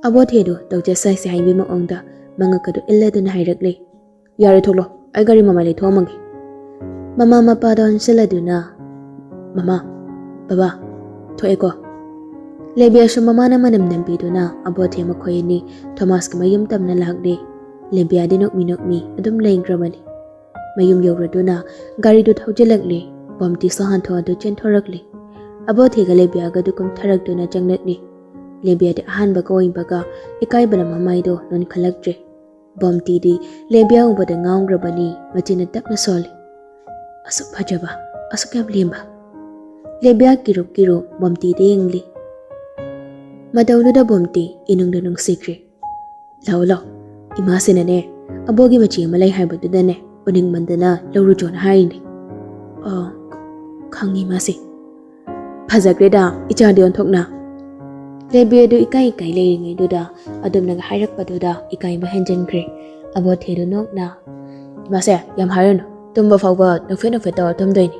ꯑꯕꯣꯙꯦꯗꯨ ꯇꯧꯖ ꯁꯥꯏꯁꯦ ꯍꯥꯏꯕꯒꯤ ꯃꯑꯣꯡꯗ ꯃꯉꯛꯀꯗꯨ ꯏꯜꯂꯗꯨꯅ ꯍꯥꯏꯔꯛꯂꯤ꯫ "ꯌꯥꯔꯦ, ꯊꯣꯛꯂꯣ, ꯑꯩ ꯒꯥꯔꯤ ꯃꯃꯥꯏ ꯂꯩꯊꯣꯛꯑꯝꯃꯒꯦ꯫" ꯃꯃꯥ ꯃꯄꯥꯗ ꯑꯣꯟꯁꯤꯜꯂꯗꯨꯅ, "ꯃꯃꯥ, ꯕꯕꯥ, ꯊꯣꯛꯑꯦꯀꯣ꯫" ꯂꯦꯕꯤꯌꯥꯁꯨ ꯃꯃꯥꯅ ꯃꯅꯝ ꯅꯝꯕꯤꯗꯨꯅ ꯑꯕꯣꯙꯦ ꯃꯈꯣꯏ ꯑꯅꯤ ꯊꯣꯃꯥꯁꯀꯤ ꯃꯌꯨꯝ ꯇꯝꯅ ꯂꯥꯛꯂꯦ꯫ ꯂꯦꯕꯤꯌꯥꯗꯤ ꯅꯣꯛꯃꯤ ꯅꯣꯛꯃꯤ ꯑꯗꯨꯝ ꯂꯩꯈ꯭ꯔꯕꯅꯤ꯫ ꯃꯌꯨꯝ ꯌꯧꯔꯗꯨꯅ ꯒꯥꯔꯤꯗꯨ ꯊꯧꯖꯤꯜꯂꯛꯂꯦ꯫ ꯕꯣꯝꯇꯤꯁꯨ ꯍꯥꯟꯊꯣꯛꯑꯗꯨ ꯆꯦꯟꯊꯣꯔꯛꯂꯦ꯫ ꯑꯕꯣꯙꯦꯒ ꯂꯦꯕꯤꯌꯥꯒꯗꯨ ꯀꯨꯝꯊꯔꯛꯇꯨꯅ ꯆꯪꯂꯛꯂꯦ꯫ ꯂꯦꯕꯤꯌꯥꯗꯤ ꯑꯍꯥꯟꯕꯒ ꯑꯣꯏꯕꯒ ꯏꯀꯥꯏꯕꯅ ꯃꯃꯥꯏꯗꯣ ꯅꯣꯟꯈꯠꯂꯛꯇ꯭ꯔꯦ꯫ ꯕꯣꯝꯇꯤꯗꯤ ꯂꯦꯕꯤꯌꯥ ꯎꯕꯗ ꯉꯥꯎꯈ꯭ꯔꯕꯅꯤ, ꯃꯆꯤꯟꯅ ꯇꯞꯅ ꯁꯣꯜꯂꯤ꯫ "ꯑꯁꯨꯛ ꯐꯖꯕ, ꯑꯁꯨꯛ ꯌꯥꯝ ꯂꯦꯝꯕ꯫" ꯂꯦꯕꯤꯌꯥ ꯀꯤꯔꯨꯞ ꯀꯤꯔꯨꯞ ꯕꯣꯝꯇꯤꯗ ꯌꯦꯡꯂꯤ꯫ ꯃꯇꯧꯗꯨꯗ ꯕꯣꯝꯇꯤ ꯏꯅꯨꯡꯗ ꯅꯨꯡꯁꯤꯈ꯭ꯔꯦ꯫ "ꯂꯥꯛꯑꯣ, ꯂꯥꯛꯑꯣ, ꯏꯃꯥꯁꯤꯅꯅꯦ, ꯑꯕꯣꯒꯤ ꯃꯆꯦ ꯑꯃ ꯂꯩ ꯍꯥꯏꯕꯗꯨꯗꯅꯦ, ꯎꯅꯤꯡꯃꯟꯗꯅ ꯂꯧꯔꯨꯆꯣꯅ ꯍꯥꯏꯔꯤꯅꯦ꯫" "ꯑꯣ, ꯈꯪꯉꯤ ꯃꯥꯁꯦ꯫" "ꯐꯖꯈ꯭ꯔꯦꯗ ꯏꯆꯥꯗꯤ ꯑꯣꯟꯊꯣꯛꯅ꯫" ꯂꯦꯕꯤꯌꯥꯗꯨ ꯏꯀꯥꯏ ꯏꯀꯥꯏ ꯂꯩꯔꯤꯉꯩꯗꯨꯗ ꯑꯗꯨꯝꯅꯒ ꯍꯥꯏꯔꯛꯄꯗꯨꯗ ꯏꯀꯥꯏꯕ ꯍꯦꯟꯖꯤꯟꯈ꯭ꯔꯦ꯫ ꯑꯕꯣꯊꯦꯗꯨ ꯅꯣꯛꯅ, "ꯏꯃꯥꯁꯦ, ꯌꯥꯝ ꯍꯥꯏꯔꯨꯅꯨ, ꯇꯨꯝꯕ ꯐꯥꯎꯕ ꯅꯣꯛꯐꯦꯠ ꯅꯣꯛꯐꯦꯠ ꯇꯧꯔ ꯇꯨꯝꯗꯣꯏꯅꯤ꯫"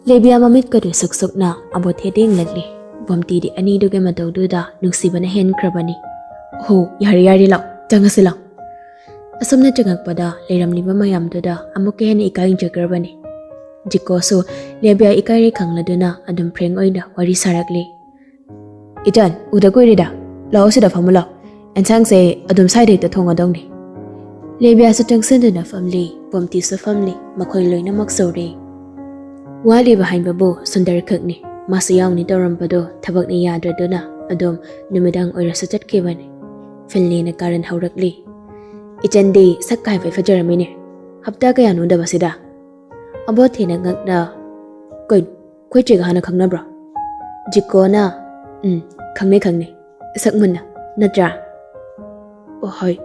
ꯂꯦꯕꯤꯌꯥ ꯃꯃꯤꯠꯀꯗꯨ ꯁꯨꯛ ꯁꯨꯛꯅ ꯑꯕꯣꯊꯦꯗ ꯌꯦꯡꯂꯛꯂꯤ꯫ ꯕꯣꯝꯇꯤꯗꯤ ꯑꯅꯤꯗꯨꯒꯤ ꯃꯇꯧꯗꯨꯗ ꯅꯨꯡꯁꯤꯕꯅ ꯍꯦꯟꯈ꯭ꯔꯕꯅꯤ꯫ "ꯍꯣ, ꯌꯥꯔꯦ, ꯌꯥꯔꯦ, ꯂꯥꯎ, ꯆꯪꯉꯁꯤ ꯂꯥꯎ"꯫ ꯑꯁꯨꯝꯅ ꯆꯪꯉꯛꯄꯗ ꯂꯩꯔꯝꯂꯤꯕ ꯃꯌꯥꯝꯗꯨꯗ ꯑꯃꯨꯛꯀ ꯍꯦꯟꯅ ꯏꯀꯥꯏ ꯍꯦꯟꯖꯈ꯭ꯔꯕꯅꯤ꯫ ꯖꯤꯀꯣꯁꯨ ꯂꯦꯕꯤꯌꯥ ꯏꯀꯥꯏꯔꯦ ꯈꯪꯂꯗꯨꯅ ꯑꯗꯨꯝ ꯐ꯭ꯔꯦꯡ ꯑꯣꯏꯅ ꯋꯥꯔꯤ ꯁꯥꯔꯛꯂꯤ꯫ "ꯏꯆꯟ, ꯎꯗ ꯀꯨꯏꯔꯦꯗ꯫ ꯂꯥꯛꯑꯣ, ꯁꯤꯗ ꯐꯝꯃꯨ ꯂꯥꯛꯑꯣ꯫ ꯑꯦꯟꯁꯥꯡꯁꯦ ꯑꯗꯨꯝ ꯁ꯭ꯋꯥꯏꯗ ꯍꯦꯛꯇ ꯊꯣꯡꯉꯗꯧꯅꯤ"꯫ ꯂꯦꯕꯤꯌꯥꯁꯨ ꯆꯪꯁꯤꯟꯗꯨꯅ ꯐꯝꯂꯤ, ꯕꯣꯝꯇꯤꯁꯨ ꯐꯝꯂꯤ, ꯃꯈꯣꯏ ꯂꯣꯏꯅꯃꯛ ꯆꯧꯔꯦ꯫ ꯋꯥꯠꯂꯤꯕ ꯍꯥꯏꯕꯕꯨ ꯁꯨꯟꯗꯔ ꯈꯛꯅꯤ꯫ ꯃꯥꯁꯨ ꯌꯥꯎꯅꯤ ꯇꯧꯔꯝꯕꯗꯣ ꯊꯕꯛꯅ ꯌꯥꯗ꯭ꯔꯗꯨꯅ ꯑꯗꯨꯝ ꯅꯨꯃꯤꯗꯥꯡ ꯑꯣꯏꯔꯁꯨ ꯆꯠꯈꯤꯕꯅꯤ꯫ ꯐꯤꯟꯂꯤꯅ ꯀꯥꯔꯟ ꯍꯧꯔꯛꯂꯤ꯫ "ꯏꯆꯟꯗꯤ ꯁꯛ ꯀꯥꯏꯕꯩ ꯐꯖꯔꯝꯃꯤꯅꯦ꯫ ꯍꯞꯇꯥ ꯀꯌꯥꯅꯣ ꯎꯗꯕꯁꯤꯗ?" ꯑꯕꯣꯊꯦꯅ ꯉꯛꯅ, "ꯀꯩꯅꯣ, ꯑꯩꯈꯣꯏ ꯆꯦꯒ ꯍꯥꯟꯅ ꯈꯪꯅꯕ꯭ꯔꯣ?" ꯖꯤꯀꯣꯅ, "ꯎꯝ, ꯈꯪꯅꯩ, ꯈꯪꯅꯩ꯫ ꯁꯛ ꯃꯨꯟꯅ, ꯅꯠꯇ꯭ꯔꯥ?" "ꯑꯣ, ꯍꯣꯏ,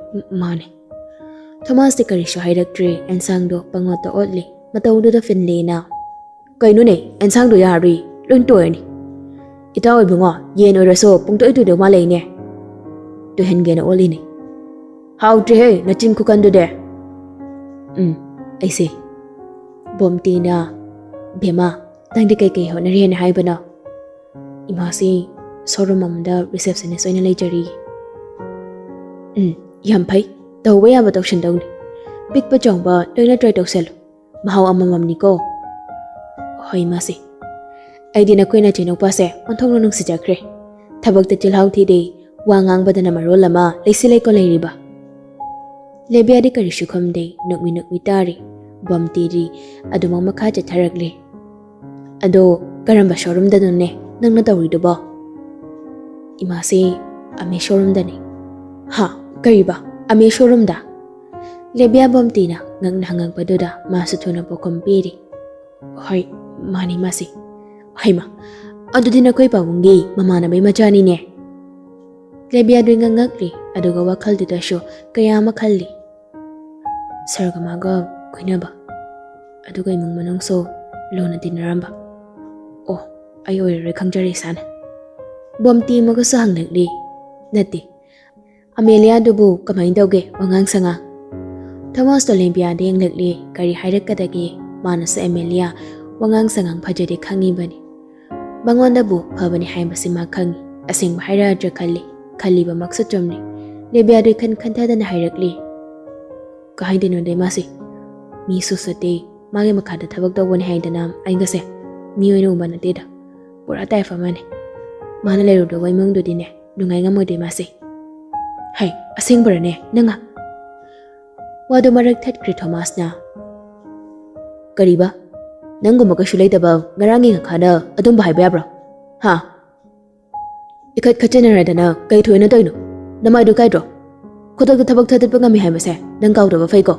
ꯃꯥꯅꯦ"꯫ ꯊꯣꯃꯥꯁꯇꯤ ꯀꯔꯤꯁꯨ ꯍꯥꯏꯔꯛꯇ꯭ꯔꯦ, ꯑꯦꯟꯁꯥꯡꯗꯣ ꯄꯪꯑꯣꯠꯇ ꯑꯣꯠꯂꯤ꯫ ꯃꯇꯧꯗꯨꯗ ꯐꯤꯟꯂꯤꯅ, "ꯀꯩꯅꯣꯅꯦ, ꯑꯦꯟꯁꯥꯡꯗꯣ ꯌꯥꯔꯨꯏ, ꯂꯣꯏ ꯇꯣꯏꯔꯅꯤ꯫ ꯏꯇꯥꯎ ꯏꯕꯨꯡꯉꯣ, ꯌꯦꯟ ꯑꯣꯏꯔꯁꯨ ꯄꯨꯡꯇꯣꯏ ꯇꯣꯏꯗꯧ ꯃꯥꯜꯂꯛꯏꯅꯦ꯫ ꯇꯣꯏꯍꯟꯒꯦꯅ ꯑꯣꯠꯂꯤꯅꯦ꯫ ꯍꯥꯎꯇ꯭ꯔꯦꯍꯦ, ꯅꯆꯤꯟ ꯈꯨꯀꯟꯗꯨꯗꯤ"꯫ "ꯎꯝ, ꯑꯩꯁꯦ"꯫ ꯕꯣꯝꯇꯤꯅ, "ꯕꯦꯝꯃ, ꯅꯪꯗꯤ ꯀꯩꯀꯩ ꯍꯣꯠꯅꯔꯤꯅ ꯍꯥꯏꯕꯅꯣ?" "ꯏꯃꯥꯁꯤ ꯁꯣꯔꯨꯝ ꯑꯃꯗ ꯔꯤꯁꯦꯞꯁꯅꯤꯁ ꯑꯣꯏꯅ ꯂꯩꯖꯔꯤ"꯫ "ꯎꯝ, ꯌꯥꯝ ꯐꯩ꯫ ꯇꯧꯕ ꯌꯥꯕ ꯇꯧꯁꯟꯗꯧꯅꯤ꯫ ꯄꯤꯛꯄ ꯆꯥꯎꯕ ꯂꯣꯏꯅ ꯇ꯭ꯔꯥꯏ ꯇꯧꯁꯜꯂꯨ꯫ ꯃꯍꯥꯎ ꯑꯃꯃꯝꯅꯤꯀꯣ"꯫ "ꯍꯣꯏ, ꯏꯃꯥꯁꯤ꯫ ꯑꯩꯗꯤ ꯅꯈꯣꯏ ꯅꯆꯦ ꯅꯨꯄꯥꯁꯦ ꯑꯣꯟꯊꯣꯛꯅ ꯅꯨꯡꯁꯤꯖꯈ꯭ꯔꯦ꯫ ꯊꯕꯛꯇ ꯆꯤꯜꯍꯥꯎ ꯊꯤꯗꯦ, ꯋꯥ ꯉꯥꯡꯕꯗꯅ ꯃꯔꯣꯜ ꯑꯃ ꯂꯩꯁꯤ ꯂꯩꯀꯣ ꯂꯩꯔꯤꯕ"꯫ ꯂꯦꯕꯤꯌꯥꯗꯤ ꯀꯔꯤꯁꯨ ꯈꯨꯝꯗꯦ, ꯅꯣꯛꯃꯤ ꯅꯣꯛꯃꯤ ꯇꯥꯔꯤ꯫ ꯕꯣꯝꯇꯤꯗꯤ ꯑꯗꯨꯃꯛ ꯃꯈꯥ ꯆꯠꯊꯔꯛꯂꯤ꯫ "ꯑꯗꯣ ꯀꯔꯝꯕ ꯁꯣꯔꯨꯝꯗꯅꯣꯅꯦ ꯅꯪꯅ ꯇꯧꯔꯤꯗꯨꯕꯣ?" "ꯏꯃꯥꯁꯤ ꯑꯃꯦ ꯁꯣꯔꯨꯝꯗꯅꯤ"꯫ "ꯍꯥ? ꯀꯔꯤꯕ? ꯑꯃꯦ ꯁꯣꯔꯨꯝꯗ?" ꯂꯦꯕꯤꯌꯥ ꯕꯣꯝꯇꯤꯅ ꯉꯛꯅ ꯍꯪꯉꯛꯄꯗꯨꯗ ꯃꯥꯁꯨ ꯊꯨꯅ ꯄꯥꯎꯈꯨꯝ ꯄꯤꯔꯤ꯫ "ꯍꯣꯏ, ꯃꯥꯅꯤ, ꯃꯥꯁꯤ"꯫ "ꯍꯩꯃ, ꯑꯗꯨꯗꯤ ꯅꯈꯣꯏ ꯄꯥꯕꯨꯡꯒꯤ ꯃꯃꯥꯟꯅꯕꯩ ꯃꯆꯥꯅꯤꯅꯦ"꯫ ꯂꯦꯕꯤꯌꯥꯗꯨ ꯉꯛꯉꯛꯂꯤ, ꯑꯗꯨꯒ ꯋꯥꯈꯜꯗꯨꯗꯁꯨ ꯀꯌꯥ ꯑꯃ ꯈꯜꯂꯤ꯫ ꯁꯔꯒ ꯃꯥꯒ ꯀꯣꯏꯅꯕ, ꯑꯗꯨꯒ ꯏꯃꯨꯡ ꯃꯅꯨꯡꯁꯨ ꯂꯨꯅ ꯇꯤꯟꯅꯔꯝꯕ꯫ ꯑꯣ, ꯑꯩ ꯑꯣꯏꯔꯔꯣꯏ ꯈꯪꯖꯔꯦ ꯏꯁꯥꯅ꯫ ꯕꯣꯝꯇꯤ ꯑꯃꯨꯛꯀꯁꯨ ꯍꯪꯂꯛꯂꯤ꯫ "ꯅꯠꯇꯦ, ꯑꯃꯦꯂꯤꯌꯥꯗꯨꯕꯨ ꯀꯃꯥꯏꯅ ꯇꯧꯒꯦ ꯋꯥꯉꯥꯡ ꯁꯉꯥꯡ?" ꯊꯣꯃꯥꯁꯇꯣ ꯂꯦꯕꯤꯌꯥꯗ ꯌꯦꯡꯂꯛꯂꯤ꯫ ꯀꯔꯤ ꯍꯥꯏꯔꯛꯀꯗꯒꯦ? ꯃꯥꯅꯁꯨ ꯑꯦꯃꯦꯂꯤꯌꯥ ꯋꯥꯉꯥꯡ ꯁꯉꯥꯡ ꯐꯖꯗꯦ ꯈꯪꯉꯤꯕꯅꯤ꯫ ꯃꯉꯣꯟꯗꯕꯨ ꯐꯕꯅꯤ ꯍꯥꯏꯕꯁꯤ ꯃꯥ ꯈꯪꯉꯤ꯫ ꯑꯁꯦꯡꯕ ꯍꯥꯏꯔꯛꯑꯗ꯭ꯔꯥ ꯈꯜꯂꯤ꯫ ꯈꯜꯂꯤꯕꯃꯛꯁꯨ ꯆꯨꯝꯂꯤ꯫ ꯂꯦꯕꯤꯌꯥꯗꯨ ꯏꯈꯟ ꯈꯟꯊꯗꯅ ꯍꯥꯏꯔꯛꯂꯤ, "ꯀꯥꯏꯗꯅꯣꯗ ꯃꯥꯁꯤ? ꯃꯤ ꯁꯨꯁꯠꯇꯦ꯫ ꯃꯥꯒꯤ ꯃꯈꯥꯗ ꯊꯕꯛ ꯇꯧꯕꯅꯤ ꯍꯥꯏꯗꯅ ꯑꯩꯒꯁꯦ ꯃꯤ ꯑꯣꯏꯅ ꯎꯕ ꯅꯠꯇꯦꯗ꯫ ꯄꯨꯔꯥ ꯇꯥꯏꯐ ꯑꯃꯅꯤ꯫ ꯃꯥꯅ ꯂꯩꯔꯨꯗꯧꯕ ꯏꯃꯨꯡꯗꯨꯗꯤꯅꯦ ꯅꯨꯡꯉꯥꯏ ꯉꯝꯃꯣꯏꯗꯦ ꯃꯥꯁꯦ꯫" "ꯍꯩ, ꯑꯁꯦꯡꯕꯔꯅꯦ? ꯅꯪ ꯉ-" ꯋꯥꯗꯨ ꯃꯔꯛ ꯊꯠꯈ꯭ꯔꯦ ꯊꯣꯃꯥꯁꯅ꯫ "ꯀꯔꯤꯕ? ꯅꯪꯒꯨꯝꯕ ꯀꯩꯁꯨ ꯂꯩꯇꯕ ꯉꯔꯥꯡꯒꯤ ꯉꯈꯥꯗ ꯑꯗꯨꯝꯕ ꯍꯥꯏꯕ ꯌꯥꯕ꯭ꯔꯣ? ꯍꯥ? ꯏꯈꯠ ꯈꯠꯆꯟꯅꯔꯗꯅ ꯀꯩ ꯊꯣꯛꯏꯅꯣ ꯇꯧꯔꯤꯅꯣ? ꯅꯃꯥꯏꯗꯨ ꯀꯥꯏꯗ꯭ꯔꯣ? ꯈꯨꯗꯛꯇ ꯊꯕꯛ ꯊꯥꯗꯠꯄ ꯉꯝꯃꯤ ꯍꯥꯏꯕꯁꯦ ꯅꯪ ꯀꯥꯎꯗꯕ ꯐꯩꯀꯣ꯫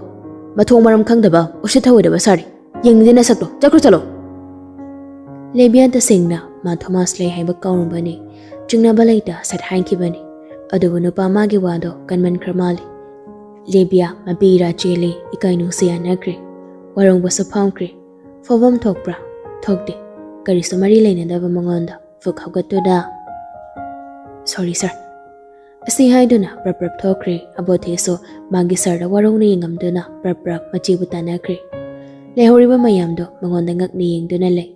ꯃꯊꯣꯡ ꯃꯔꯝ ꯈꯪꯗꯕ, ꯎꯁꯤꯠ ꯊꯑꯣꯏꯗꯕ ꯁꯥꯔꯤ꯫ ꯌꯦꯡꯅꯤꯡꯗꯦ ꯅꯁꯛꯇꯣ꯫ ꯆꯠꯈ꯭ꯔꯣ ꯆꯠꯂꯣ!" ꯂꯦꯕꯤꯌꯥ ꯇꯁꯦꯡꯅ ꯃꯥ ꯊꯣꯃꯥꯁ ꯂꯩ ꯍꯥꯏꯕ ꯀꯥꯎꯔꯝꯕꯅꯤ꯫ ꯆꯤꯡꯅꯕ ꯂꯩꯇ ꯁꯠ ꯍꯥꯏꯈꯤꯕꯅꯤ꯫ ꯑꯗꯨꯕꯨ ꯅꯨꯄꯥ ꯃꯥꯒꯤ ꯋꯥꯗꯣ ꯀꯟꯃꯟꯈ꯭ꯔ ꯃꯥꯜꯂꯤ꯫ ꯂꯦꯕꯤꯌꯥ ꯃꯄꯤ ꯏꯔꯥ ꯆꯦꯜꯂꯤ, ꯏꯀꯥꯏ ꯅꯨꯡꯁꯤ ꯌꯥꯅꯈ꯭ꯔꯦ꯫ ꯋꯥꯔꯧꯕꯁꯨ ꯐꯥꯎꯈ꯭ꯔꯦ꯫ ꯐꯥꯎꯐꯝ ꯊꯣꯛꯄ꯭ꯔꯥ? ꯊꯣꯛꯇꯦ꯫ ꯀꯔꯤꯁꯨ ꯃꯔꯤ ꯂꯩꯅꯗꯕ ꯃꯉꯣꯟꯗ ꯐꯨꯛ ꯍꯧꯒꯠꯇꯨꯅ, "Sorry sir" ꯑꯁꯤ ꯍꯥꯏꯗꯨꯅ ꯄ꯭ꯔꯞ ꯄ꯭ꯔꯞ ꯊꯣꯛꯈ꯭ꯔꯦ꯫ ꯑꯕꯣꯊꯦꯁꯨ ꯃꯥꯒꯤ ꯁꯥꯔꯗ ꯋꯥꯔꯧꯅ ꯌꯦꯡꯉꯝꯗꯨꯅ ꯄ꯭ꯔꯞ ꯄ꯭ꯔꯞ ꯃꯆꯦꯕꯨ ꯇꯥꯟꯅꯈ꯭ꯔꯦ꯫ ꯂꯩꯍꯧꯔꯤꯕ ꯃꯌꯥꯝꯗꯣ ꯃꯉꯣꯟꯗ ꯉꯛꯅ ꯌꯦꯡꯗꯨꯅ ꯂꯩ꯫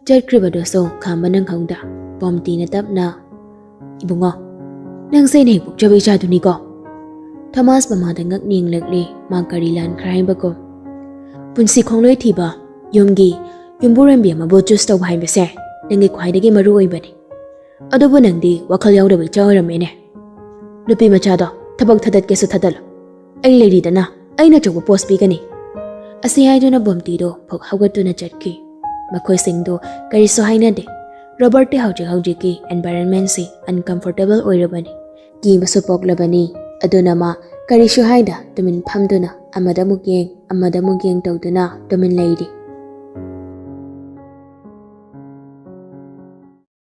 ꯆꯠꯈ꯭ꯔꯤꯕꯗꯨꯁꯨ ꯈꯥꯝꯕ ꯅꯪꯍꯧꯗ ꯄꯣꯝꯇꯤꯅ ꯇꯞꯅ, "ꯏꯕꯨꯡꯉꯣ, ꯅꯪꯁꯦ ꯑꯩꯅ ꯍꯦꯛ ꯄꯣꯛꯆꯕ ꯏꯆꯥꯗꯨꯅꯤꯀꯣ?" ꯊꯣꯃꯥꯁ ꯃꯃꯥꯗ ꯉꯛꯅ ꯌꯦꯡꯂꯛꯂꯦ꯫ ꯃꯥ ꯀꯔꯤ ꯂꯥꯟꯈ꯭ꯔꯥ ꯍꯥꯏꯕꯒꯨꯝ꯫ "ꯄꯨꯟꯁꯤ ꯈꯣꯡꯂꯣꯏ ꯊꯤꯕ ꯌꯨꯝꯒꯤ ꯌꯨꯝꯕꯨꯔꯦꯝꯕꯤ ꯑꯃꯕꯨ ꯆꯨꯁ ꯇꯧꯕ ꯍꯥꯏꯕꯁꯦ ꯅꯪꯒꯤ ꯈ꯭ꯋꯥꯏꯗꯒꯤ ꯃꯔꯨ ꯑꯣꯏꯕꯅꯤ꯫ ꯑꯗꯨꯕꯨ ꯅꯪꯗꯤ ꯋꯥꯈꯜ ꯌꯥꯎꯗꯕ ꯏꯆꯥ ꯑꯣꯏꯔꯝꯃꯦꯅꯦ꯫ ꯅꯨꯄꯤ ꯃꯆꯥꯗꯣ ꯊꯕꯛ ꯊꯥꯗꯠꯀꯦꯁꯨ ꯊꯥꯗꯠꯂꯣ, ꯑꯩ ꯂꯩꯔꯤꯗꯅ, ꯑꯩꯅ ꯑꯆꯧꯕ ꯄꯣꯁ ꯄꯤꯒꯅꯤ꯫" ꯑꯁꯤ ꯍꯥꯏꯗꯨꯅ ꯕꯣꯝꯇꯤꯗꯣ ꯐꯨꯛ ꯍꯧꯒꯠꯇꯨꯅ ꯆꯠꯈꯤ꯫ ꯃꯈꯣꯏꯁꯤꯡꯗꯨ ꯀꯔꯤꯁꯨ ꯍꯥꯏꯅꯗꯦ꯫ ꯔꯣꯕꯔꯠꯇꯤ ꯍꯧꯖꯤꯛ ꯍꯧꯖꯤꯛꯀꯤ ꯑꯦꯟꯚꯥꯏꯔꯟꯃꯦꯟꯁꯤ ꯑꯟꯀꯝꯐꯣꯔꯇꯦꯕꯜ ꯑꯣꯏꯔꯕꯅꯤ꯫ ꯀꯤꯕꯁꯨ ꯄꯣꯛꯂꯕꯅꯤ꯫ ꯑꯗꯨꯅ ꯃꯥ ꯀꯔꯤꯁꯨ ꯍꯥꯏꯗ ꯇꯨꯃꯤꯟ ꯐꯝꯗꯨꯅ ꯑꯃꯗ ꯑꯃꯨꯛ ꯌꯦꯡ, ꯑꯃꯗ ꯑꯃꯨꯛ ꯌꯦꯡ ꯇꯧꯗꯨꯅ ꯇꯨꯃꯤꯟ ꯂꯩꯔꯤ꯫